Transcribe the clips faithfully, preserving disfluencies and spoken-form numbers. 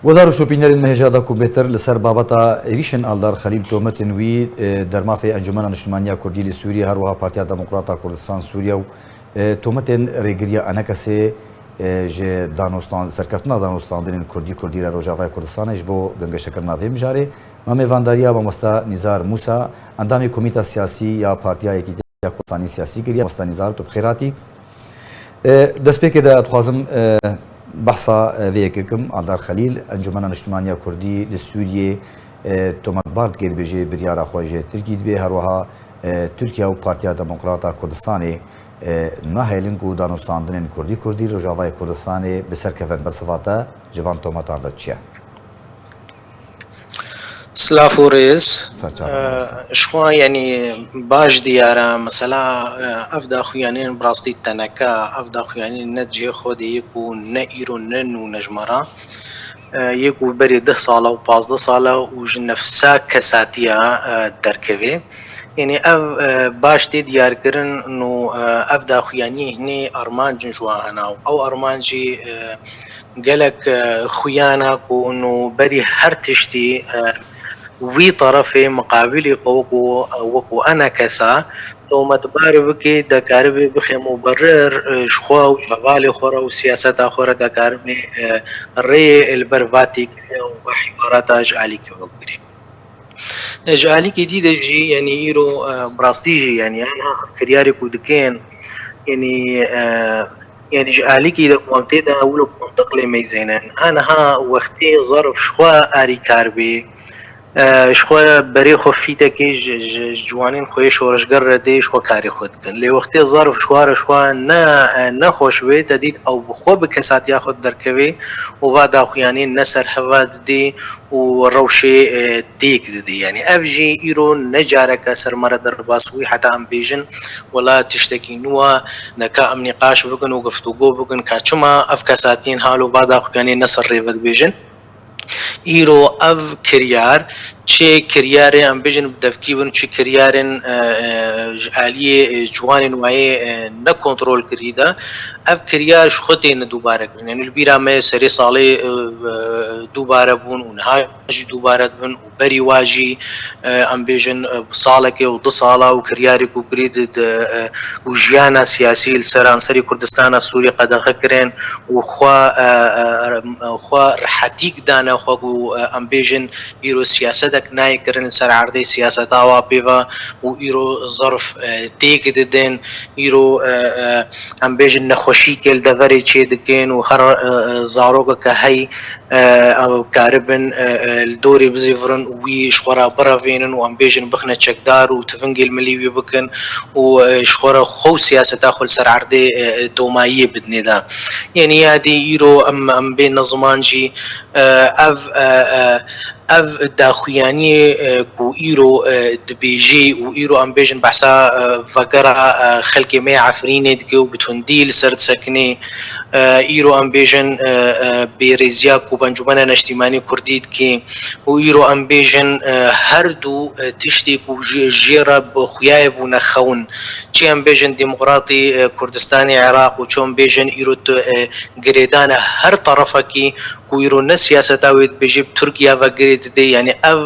Guhdar û şopînerên me hêja da ku bêtir li ser babeta êrîşên Aldar Xelîl, tometên wî, e, dermafê Encûmena Niştimanî ya Kurdî li Sûriyê, her wiha Partiya Demokrata Kurdistan Sûriye û, e, tometên rêgiriya ENKSê, e, ji danostan-, serkeftina danostandinên Kurdî, Kurdî re Rojavaya Kurdistanê ji bo gingeştekirina vê mijarê. Me mêvandariya mamosta Nîzar Mûsa, endamê Komîta Siyasî ya Partiya Yekîtiya Kurdistanê siyasî kiriye. Mamosta Nîzar, tu bi xêr hatî. E, destpêkê de dixwazim, e, behsa, e, vê yekê kim. Aldar Xelîl, Encûmena Niştimanî ya Kurdî li Sûriyê, e, tometbar dike, dibêje biryara xwe ji Tirkî dibe. Her wiha, e, Tirkiye û Partiya Demokrata Kurdistanê, e, nahêlin ku danûstandinên Kurdî, Kurdî li Rojavayê Kurdistanê bi ser kevin. Bersiva te ji van tometan re çi ye? Silav û rêz. Serçavên rêz. Eh, ji xwe, yanî, baş diyar e, mesela, eh, ev daxuyaniyên bi rastî teneke, ev daxuyaniyên ne cihê xwe de yê ku ne îro, ne nû, ne ji me re. Eh, yê ku berê deh sal e û pazdeh sal e û ji nefsa kesatiya, eh, derkevê. Yanî ev, eh, baş tê diyarkirin û, eh, ev daxuyaniyê hinê armancin ji wan hene û ew armanc jî, eh, gelek, eh, xuyan e ku nû berî her tiştî, eh, wî terefê miqabilî xwe wekû, wekû ENKS e tometbar bike, dekaribe bixe muberir, eh, ji xwe û ji hevalê xwe re û siyaseta xwe re dekaribe, eh, rêyê li ber va têkiliya û va hîwarata ji alîkî xwe bigire. Ji alîkî dî de jî, yanî îro, e, bi rastî jî, yanî, aniha ev kiryarê ku dikin, yanî, e, yanî ji alîkî de ku em tê de wilo mantiq lê meyzênin. Aniha wextê zerf ji xwe arîkar bê, e, ji xwe berê xwe fîtekê ji, ji, ji ciwanên xwe yê şoreşger re dê, ji xwe karê xwe dikin. Lê wextê zerf ji xwe re ji xwe ne, e, nexweş bê, te dît ew bi xwe bi kesatiya xwe derkevê û va daxuyanî ne ser heva didê û rewşê, e, têk didê. Yanî ev jî îro ne careke ser me re derbas bûyî, heta em bêjin, wela tiştekî nû e, neka em nîqaş bikin û guftûgo bikin ka çima ev kesatiyên halo va daxuyaniyê ne ser rê ve dibêjin. Îro ev kiryar, çi kiryarê em bêjin bi devkî bin, çi kiryarên, e, e, ji aliyê, e, ciwanên wayê, e, ne kontrol kirî de, ev kiryar ji xwe têne dubare kirin. Yanî li bîra me serê salê, e, e, dubare bûn û niha jî dubare dibin û berî wa jî, e, em bêjin, e, bi salekê û du sala û kiryarê ku kirî di, di, e, û jiyana siyasî li seranserî Kurdistana Sûrî qedexe kirin û xwe, e, e, xwe rehetîk dane xwe ku, e, em bêjin îro siyasetek nayê kirin li ser erdê siyaseta wa pê ve û îro zerf, e, têk didin, îro, e, e, em bêjin nexweşîkê li deverê çê dikin û her, e, e, zarokeke hey, e, ew karibin, e, e, li dorê bizîvirin û wî ji xwe re birevênin û em bêjin bixine çekdar û tivingê li milî wî bikin û, e, ji xwe re xwe û siyaseta xwe li ser erdê, e, e, domayiyê bidinê de. Yanî ya dî îro em, em bê niziman jî, e, ev, e, e, ev daxuyaniyê, e, ku îro, e, dibêjê û îro em bêjin behsa, e, vegera, e, xelkê me yê Efrînê dike û bi tundî li ser disekinê, e, îro em bêjin, e, e, bêrêziya ku bi Encûmena Neştîmanî Kurdî dike û îro em bêjin, e, her du, e, tiştê ku ji, jê re bi xuyaye bûne xewin. Çi em bêjin Demokratî, e, Kurdistanê Iraq û çi em bêjin îro tu, e, girêdane her terefekî ku îro ne siyaseta wê dibêje bi Tirkiye ve girê dide, yanî ev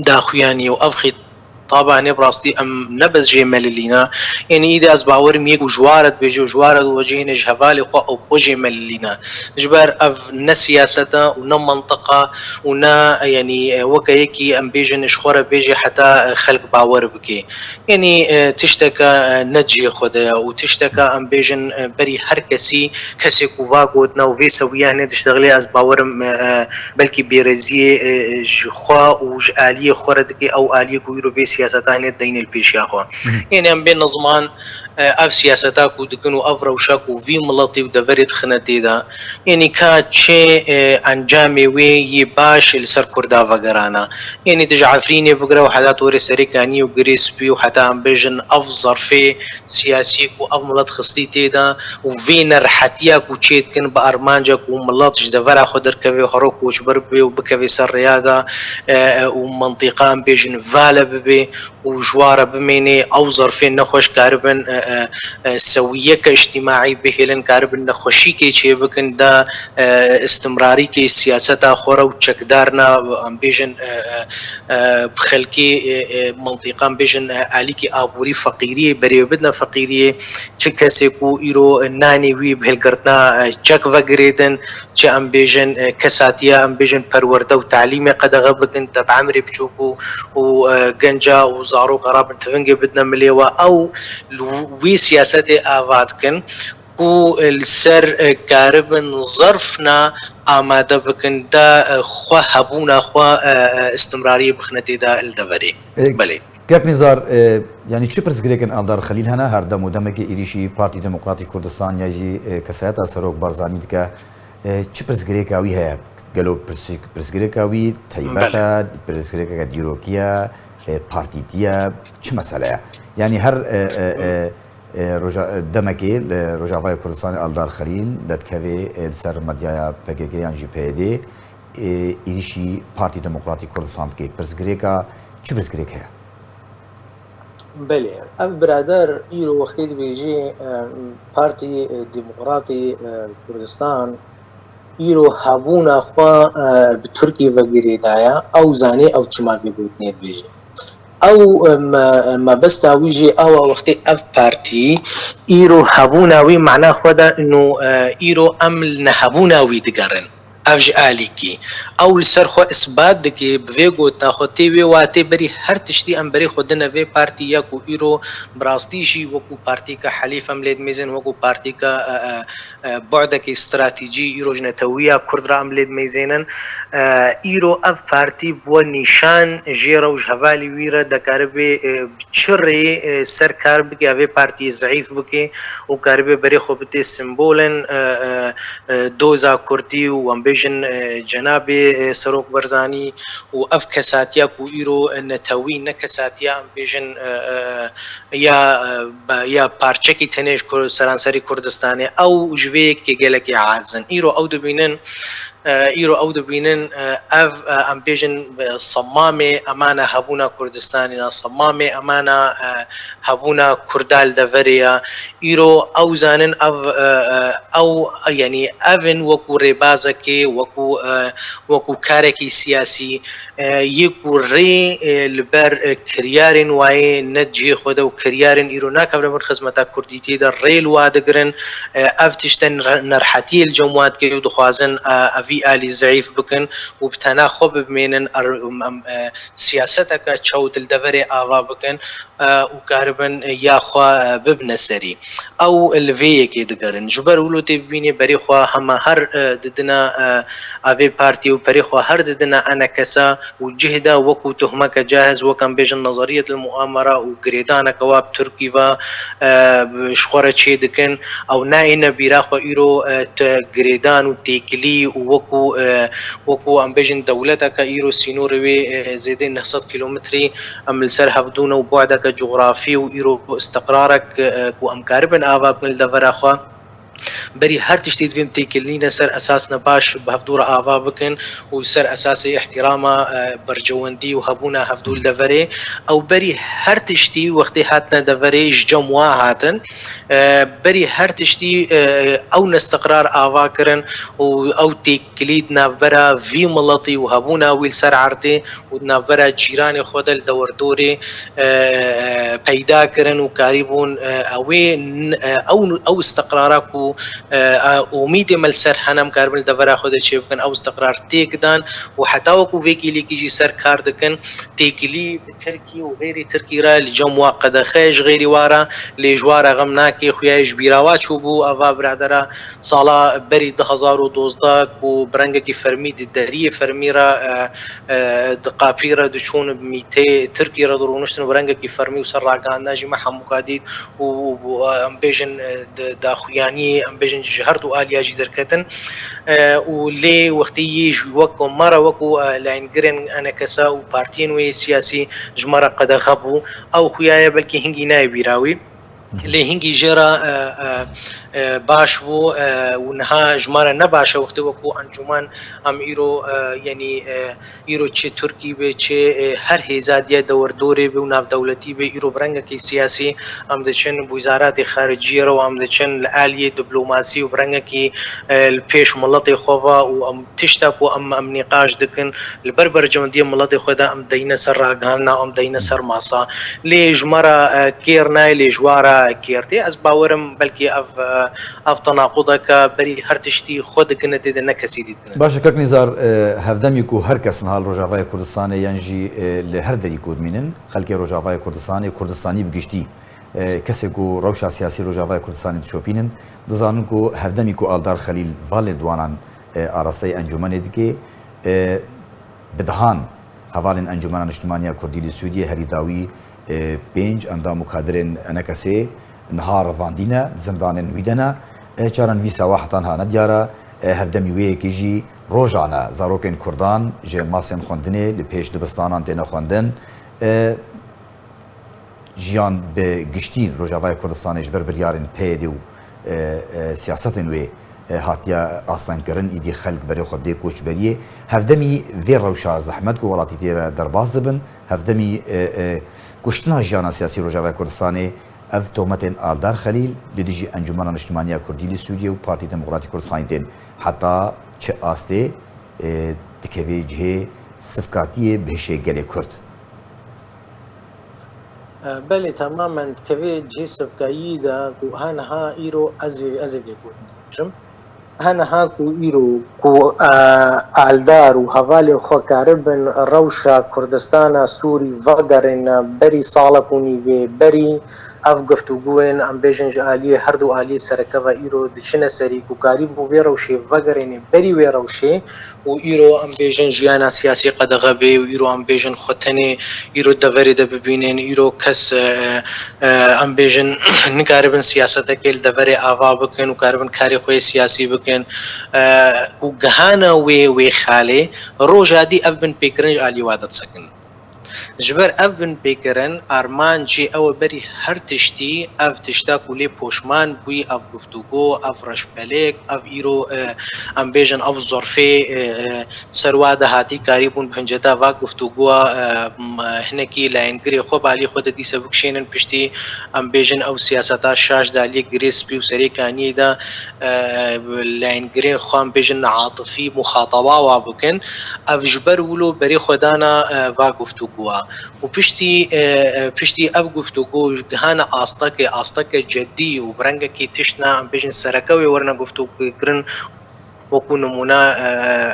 daxuyanî û ev xîtaba hinê bi rastî em ne bes jê melilîne. Yanî îdî ez bawerim yê ku ji wa re dibêje û ji wa re diwecihîne ji hevalê xwe ew xwe jê melilîne. Ji ber ev ne siyaset e û ne mantiq e û ne, yanî, e, weke yekî em bêjin ji xwe re bêje heta, e, xelk bawer bike. Yanî, e, tişteke, e, ne cihê xwe de ye û tişteke em bêjin, e, berî her kesî, kesê ku va gotina û vê sewiya hinê diştexilê, ez bawerim, e, e, belkî bêreziyê, e, ji xwe û ji aliyê xwe re dike, ew aliyê ku îro vê siyaseta hinê deynê li pêşiya xwe. Yanî em bê niziman, e, ev siyaseta ku dikin û ev rewşa ku vî miletî û deverê dixine tê de, yanî ka çi, e, encamê wê yê baş li ser Kurda vegerana. Yanî tu ji Efrînê bigire û heta tu were Serê Kaniyê û Girê Spî û heta em bêjin ev zerfê siyasî ku ev milet xistî tê de û vê nerehetiya ku çê dikin bi armanca ku milet ji devera xwe derkeve û hero koçber bibe û bikeve ser rêya de, e, e, û mintîqa em bêjin vale bibe û ji wa re bimêne, ew zerfên nexweş karibin, e, e, e, sewiyeke îctîmaî bihêlin, karibin nexweşîkê çêbikin, da, e, istimrarîkê siyaseta xwe re û çekdarina, em bêjin, e, e, e, bi xelkê, e, e, mintîqa, em bêjin, e, alîkî aborî feqîriyê, berê bidine feqîriyê, çi kesê ku îro nanê wî bi hilgirtina, e, çek ve girêdin, çi em bêjin, e, kesatiya, em bêjin, perwerde û talîmê qedexe bikin, de bi emrê biçûk û, û, e, genca û zaroka rabin tivingê bidine milê we. Ew li wî siyasetê ava dikin ku, e, li ser, e, karibin zerfna amade bikin, de, e, xwe hebûna xwe, e, e, istimrariyê bixine tê de li deverê. E, Belê. Kek Nizar, e, yanî çi pirsgirêkin Eldar Xelîl hene? Her dem û demekê êrîşî Partî Demokratîk Kurdistan ya jî, e, kesayeta Serok Barzanî dike. E, çi pirsgirêka wî heye? Gelo pirsik-, pirsgirêka wî teybet Belê. e, pirsgirêkeke dîrokî ye, e, partîtî ye, çi mesele ye? Yanî her, e, e, e, e, roja-, e, demekê li Rojavayê Kurdistanê Eldar Xelîl derdikeve, e, li ser medyaya P K K yan jî P Y D, e, êrîşî Partî Demokratîk Kurdistan dike. Pirsgirêka, çi pirsgirêk heye? Belê, ev birader îro wextê dibêjî, e, Partî, e, Demokratî, e, Kurdistan îro hebûna xwe, e, bi Tirkî ve girêdaye, ew zanê ew çima vê gotinê dibêje. Ew, e, me-, mebesta wî jî ew e, wextê ev partî îro hebûna wî mana xwe de ino, e, îro em li nehebûna wî digerin. Ev ji alîkî. Ew li ser xwe isbat dike, bi vê gotina xwe tê wê watê berî her tiştî em berê xwe dine vê partî ya ku îro bi rastî jî wekû partîka helîf em lê dimêzin, wekû partîka, e, e, e, bu'dekî stratejî îro ji netewiya Kurd re em lê dimêzênin. E, îro ev partî bi we nîşan jê re û ji hevalî wî re dekaribe, e, çi rê, e, ser kar bike, vê partiyê zeîf bike û karibe berê xwe bide simbolên, e, e, e, doza Kurdî û em bêjin, e, cenabê, e, Serok Barzanî û ev kesatiya ku îro netewî ne kesatiya em bêjin, e, e, ya, e, be-, ya parçekî tenê ji Kur-, seranserî Kurdistanê, ew ji vê yekê gelekî aciz in. Îro ew dibînin, e, îro ew dibînin, e, ev, e, em bêjin, e, semamê emana hebûna Kurdistanê ne, semamê emana, e, hebûna Kurda li deverê ye. Îro ew zanin ev, e, e, ew, yanî ev in wekû rêbazekê, wekû, e, wekû karekî siyasî, e, yê ku rê, e, li ber, e, kiryarên wayê ne cihê xwe de û kiryarên îro nakevne bin xizmeta Kurdîtiyê de rê li wa digirin, e, ev tişte ner-, nerhetiyê li cem wa dike û dixwazin, e, evî alî zeîf bikin û bi tena xwe bibimênin, er-, em, em, e, siyaseteke çewt li deverê ava bikin, e, û karibin, e, ya xwe, e, bibine serî. Ew li vê yekê digerin. Ji ber wilo tê bibînê berê xwe hema her, e, didina, e, avê partî û berê xwe her didina enekesa û cih de wekû tuhmeke cahiz, wek em bêjin nezeriyetil muamera û girêdaneke wa bi Tirkî ve, e, ji xwe re çê dikin. Ew nayêne bîra xwe îro, e, te girêdan û têkilî û wekû, e, wekû em bêjin dewleteke îro sînorê wê, e, zêdê neh sed kîlometrî em li ser hevdû ne û bu'deke cografî û îro istiqrarek, e, ku em karibin ava bikin li devera xwe. Berî her tiştî divê em têkilîne ser esas ne baş bi hevdû re ava bikin û ser esasê îhtîrama, e, berjewendî û hebûna hevdû li deverê. Ew berî her tiştî wextê hatine deverê ji cem wa hatin. E, berî her tiştî, e, ew nestiqrar ava kirin û ew têkilî di navbera vî miletî û hebûna wî li ser erdê û di navbera cîranê xwe de li dewerdorê, e, e, peyda kirin û karîbûn, e, ew ê n-, e, ew, ew istiqrara ku, e, e, umîdê me li ser hene em karibin li devera xwe de çêbikin, ew istiqrar têk dan û heta wekû vê kîlîkî jî ser kar dikin, têkilî bi Tirkî û xeyrî Tirkî re li cem wa qedexe, ji xeyrî wa re lê ji wa re xem nake, xuya ye ji bîra wa çûbû, eva biradera sala berî du hezar û dozdeh ku bi rengekî fermî di deriyê fermî re, e, e, di qapî re diçûn, bi mîtê Tirkî re dirûniştin, bi rengekî fermî û ser ragihandina jî me hemûka dît û, û, û, em bêjin, e, di daxuyaniyê, em bêjin ji her du aliya jî derketin. E, û lê wextê yê ji wek me re, wekû, e, layîngirên enekesa û partiyên wê siyasî ji me re qedexe bû, ew xuya ye belkî hingî nayê bîra wî. Lê hingî jê re, e, e, e, baş bû, e, û niha ji me re ne baş e wextê wekû encûmen em îro, e, yanî, e, îro çi Tirkî be, çi, e, her hêza diye dewerdorê be û navdewletî be, îro bi rengekî siyasî em diçin bi wîzaratê xariciyê re û em diçin li aliyê diplomasî û bi rengekî, e, li pêş miletê xwe ve û em tişta ku em, em nîqaş dikin, li ber berjewendiyê miletê xwe de em deyne ser ragihandina, em deyne ser masa. Lê ji me re, e, kêr nayê, lê ji wan re kêr tê. Ez bawerim belkî ev, e, ev tenaqudeke berî her tiştî xwe dikine tê de ne kesî dî dikine. Baş e, kek Nîzar, e, hevdemî ku her kes niha li Rojavayê Kurdistanê yan jî, e, li her derî ku dimînin, xelkê Rojavayê Kurdistanê, Kurdistanî bi giştî, e, kesê ku rewşa siyasî Rojavayê Kurdistanê dişopînin, dizanin ku hevdemî ku Aldar Xelîl va lêdwanan, e, arasteyê encûmenê dike, e, bi dehan hevalên Encûmena Niştimanî ya Kurdî li Swêdiyê herî dawî, e, pênc endam û kadirên E N K S'ê niha revandî ne, di zindanên wî de ne. E, çaran vî sawa heta niha ne diyar e. E, hevdemî wê yekê jî rojan e. Zarokên Kurdan ji masên xwendinê li pêş dibistanan têne xwendin. E, jiyan bi giştî Rojavayê Kurdistanê ji ber biryarên P Y D û, e, e, siyasetên wê, e, hatiye astengkirin, îdî xelk berê xwe dê koçberiyê. Hevdemî vê rewşa zehmet ku welatî tê ve derbas dibin, hevdemî, e, e, kuştina jiyana siyasî Rojavayê Kurdistanê, ev tometên Aldar Xelîl li dijî Encûmena Niştimanî ya Kurdî li Sûriyê û Partî Demokratîk Kurdistanê tên. Heta çi astê, e, dikevê cihê sivkatiyê bi hişê gelê Kurd? E, belê, temamen dikevê cihê sivkayî de ku ha niha îro ez ê, ez ê vê gotinê bêjim. Ha niha ku îro ku, e, Aldar û hevalên xwe karibin rewşa Kurdistana Sûrî vegerîne berî salek û nîvê berî, ev guftûgûyên, em bêjin, ji aliyê her du aliyê sereke ve îro diçine serî ku karîbû vê rewşê vegerîne berî wê rewşê, û îro em bêjin jiyana siyasî qedexe bê û îro em bêjin xwe tenê îro deverê de bibînin, îro kes, e, e, em bêjin nikaribin siyasetekê li deverê ava bikin û karibin karê xwe yê siyasî bikin, e, û gihana wê, wê xalê, roja dî ev binpêkirin ji alî wa de disekin. Ji ber ev binpêkirin, armancê ew e berî her tiştî, ev tişta ku lê poşman bûyî, ev guftûgo, ev reşbelêk, ev îro, e, em bêjin ev zorfê, e, e, ser wa de hatî karîbûn bi hinceta va guftûgoa, e, m-, hinekî layengirê xwe balî xwe de dîse bikişênin piştî, em bêjin ew siyaseta şaş de aliyê girê spî û serê kaniyê de, e, layengirên xwe em bêjin atifî muxataba wa bikin. Ev ji ber wilo berê xwe dana, e, va guftûgoa. Û piştî, e, e, piştî ev guftûgo gihane astekê, asteke cedî û bi rengekî tiştine, em bêjin sereke wê werine guftûgokirin, wekû nimûne, e,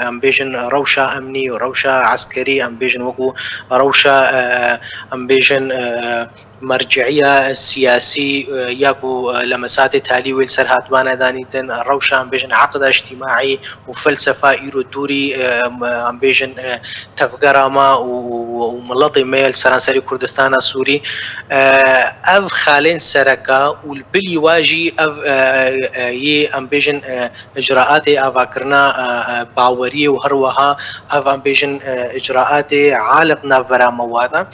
em bêjin rewşa emnî û rewşa eskerî, em bêjin wekû rewşa, e, em bêjin, e, merciya siyasî, e, ya ku, e, lemesatê talî wê li ser hatibane danîtin, rewşa em bêjin eqda îctîmaî û felsefa îro dûrî, e, em, em bêjin, e, tevgera me û, û, û miletê me ye li seranserî Kurdistana Sûrî. E, ev xalên sereke û li bilî wa jî ev, e, e, yê em bêjin, e, icraatê avakirina, e, e, baweriyê û her wiha ev em bêjin, e, icraatê aliq navbera me wa de.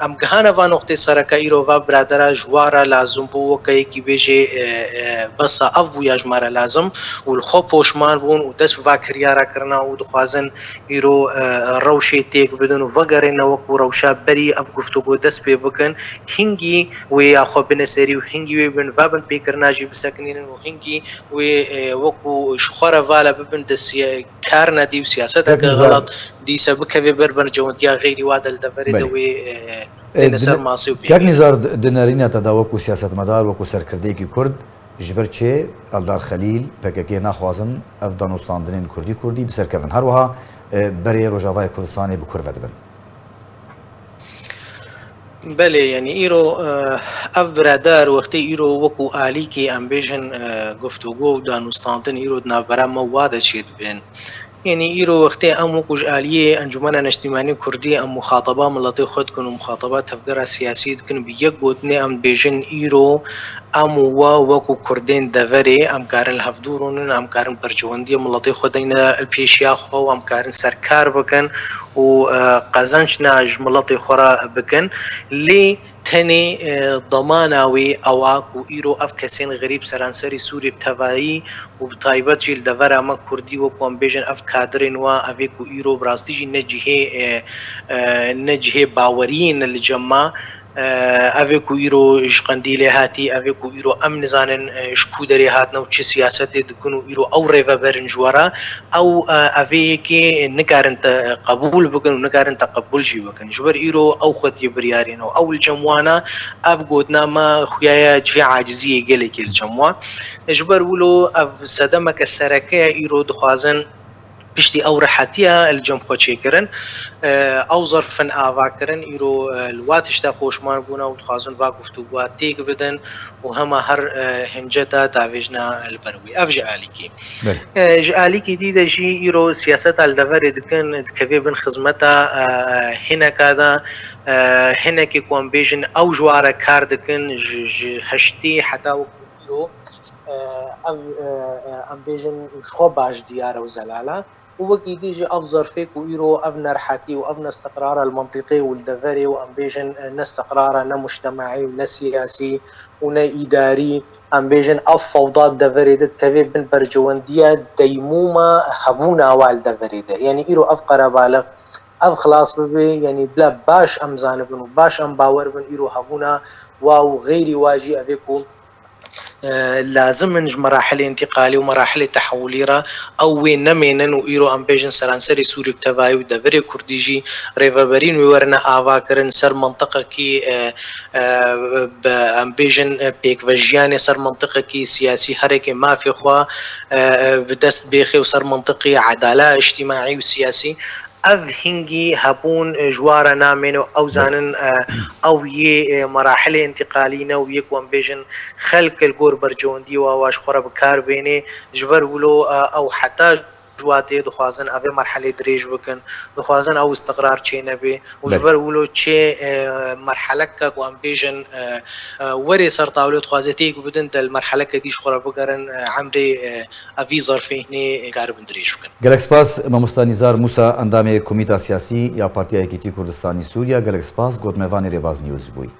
Em gihane va noqtê sereke îro va biradera ji wa re lazim bû weke yekî bêjê, e, e, bes e, ev bûya ji me re lazim û li xwe poşman bûn û dest bi va kiryara kirina û dixwazin îro, e, rewşê têk bidin û vegerîne wekû rewşa berî ev guftûgo dest pê bikin. Hingî wê ya xwe bine serî û hingî wê bin va binpêkirina jî bisekinînin û hingî wê, e, wekû ji xwe re vala bibin di siya-, kar nedî û siyaseteke Pek güzel. Xelat dîse bikeve ber bercewendiya xeyrî wa de li deverê de Belê. Wê, e, E, têne ser dine-, masê û Kek pêkê. Nîzar, di, di nerîna te de wekû siyasetmedar, wekû serkirdeyekî Kurd, ji ber çi Eldar Xelîl, P K K naxwazin ev danûstandinên Kurdî Kurdî bi ser kevin? Her wiha, e, berê Rojavayê Kurdistanê bi kur vedibin? Belê, yanî îro, e, ev birader wextê îro wekû alîkî, em bêjin, e, guftûgo û danûstandin îro di navbera me wa de çêdibin. Yanî îro wextê em wekû ji aliyê Encûmena Neştîmanî Kurdî em muxataba miletê xwe dikin û muxataba tevgera siyasî dikin, bi yek gotinê em dibêjin îro em û we wekû Kurdên deverê em karin li hev dû rûnin, em karin bercewendiyê miletê xwe deyne pêşiya xwe û em karin serkar bikin û, e, qezenc ne ji miletê xwe re bikin. Lê Tenê, e, damana wê ew a ku îro ev kesên xerîb seranserî Sûriyê bi tevayî û bi taybet jî li devera me kurdî, wek wan bêjin, ev kadirên wa, evê ku îro bi rastî jî ne cihê, e, e, ne cihê baweriyê ne li cem me, e, evê ku îro ji Qendîlê hatî, evê ku îro em nizanin, e, ji ku derê hatine û çi siyasetê dikin û îro ew rêveber in ji we re, ew, e, evê yekê nikarin te qebûl bikin û nikarin te qebûl jî bikin. Ji ber îro ew xwetiye biryarê ne û ew li cem wan e, ev gotina me xuya ye cihê aciziyê gelekê li cem wan. Ji ber wilo ev sedemeke sereke ye, îro dixwazin piştî ew rehetiya li cem xwe çêkirin, e, ew zerf in ava kirin, îro, e, li wa tişta poşman bûne û dixwazin va guftûgoa têk bidin û hema her, e, hinceta davêjina li ber wê. Ev ji alîkî. Belê. E, ji alîkî dî de jî îro siyaseta li deverê dikin, dikeve bin xizmeta, e, hineka de, e, hinekê ku em bêjin ew ji wa re kar dikin, ji, ji heştê heta wek îro, e, ev, e, e, em bêjin ji xwe baş diyar e û zelal e. Û wekî dî jî ev zerfê ku îro ev nerhetî û ev nestiqrara li mintîqê û li deverê û em bêjin, e, nestiqrara ne mujtemaî û ne siyasî û ne îdarî, em bêjin ev fewda di deverê de dikeve bin berjewendiya deymûma hebûna wa li deverê de. Yanî îro ev qerebalix, ev xilas bibe, yanî bila baş em zanibin û baş em bawer bin îro hebûna wa û xeyrî wa jî evê ku e, lazim in ji merahilê întîqalî û merahilê tehewilî re ew wê nemênin û îro em bêjin seranserê Sûrî bi tevayî û deverê Kurdî jî rêveberîn wê werine ava kirin ser mintiqekî, e, e, bi, em bêjin, e, pêkvejiyanê ser mintiqekî siyasî herêkê mafê xwe, e, e, bi dest bêxê û ser mintiqî edala îctîmaî û siyasî. Ev hingî hebûn, e, ji wa re namêne û ew zanin, e, ew yê, e, merahilê întîqalî ne û yê ku em bêjin xelk li gor berjewendiyê wa wa ji xwe re bi kar bênê. Ji ber wilo, e, ew heta ji wa tê dixwazin evê merhelê dirêj bikin, dixwazin ew istiqrar çê nebe û ji Belê. ber wilo çê, e, merheleke ku em bêjin, e, e, werê ser tawlê dixwaze têk bidin, de li merheleke dî ji xwe re bigerin, e, emrê, e, ev vî zerfê hinê karibin dirêj bikin. Gelek spas, mamosta Nîzar Mûsa, endamê Komîta Siyasî ya Partiya Yekîtî Kurdistanî Sûriya. Gelek spas, got me vanê Rêbaz News bûyî.